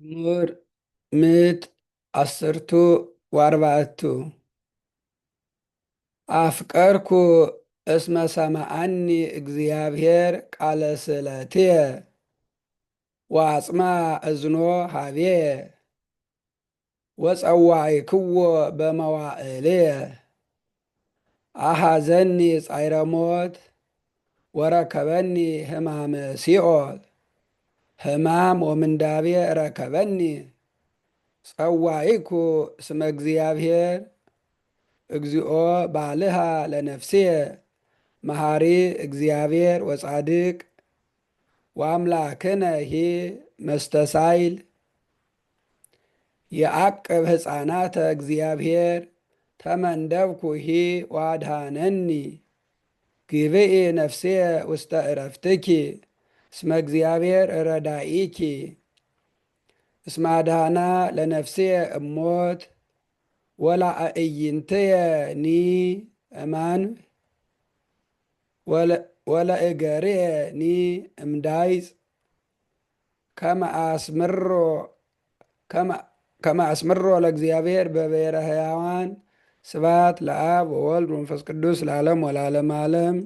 መዝሙር 144። አፍቀርኩ እስመ ሰማዓኒ እግዚአብሔር ቃለ ስእለትየ ወአጽምዐ እዝኖ ኀቤየ ወጸዋዕክዎ በመዋዕልየ። አኀዘኒ ጻዕረ ሞት ወረከበኒ ሕማመ ሲኦል፣ ሕማም ወምንዳቤ ረከበኒ። ጸዋዕኩ እስመ እግዚአብሔር እግዚኦ ባልሃ ለነፍስየ፣ መሐሪ እግዚአብሔር ወጻድቅ ወአምላክነሂ መስተሳይል። የዐቅብ ሕፃናተ እግዚአብሔር፣ ተመንደብኩሂ ወአድኀነኒ። ግብኢ ነፍስየ ውስተ ዕረፍትኪ እስመ እግዚአብሔር ረዳኢኪ። እስመ አድኀና ለነፍስየ እሞት ወለአዕይንትየ ኒ እማንብ ወለእገርየ ኒ እምዳይጽ። ከመ አስምሮ ለእግዚአብሔር በብሔረ ሕያዋን። ስብሐት ለአብ ወወልድ ወመንፈስ ቅዱስ ለዓለም ወለዓለመ ዓለም።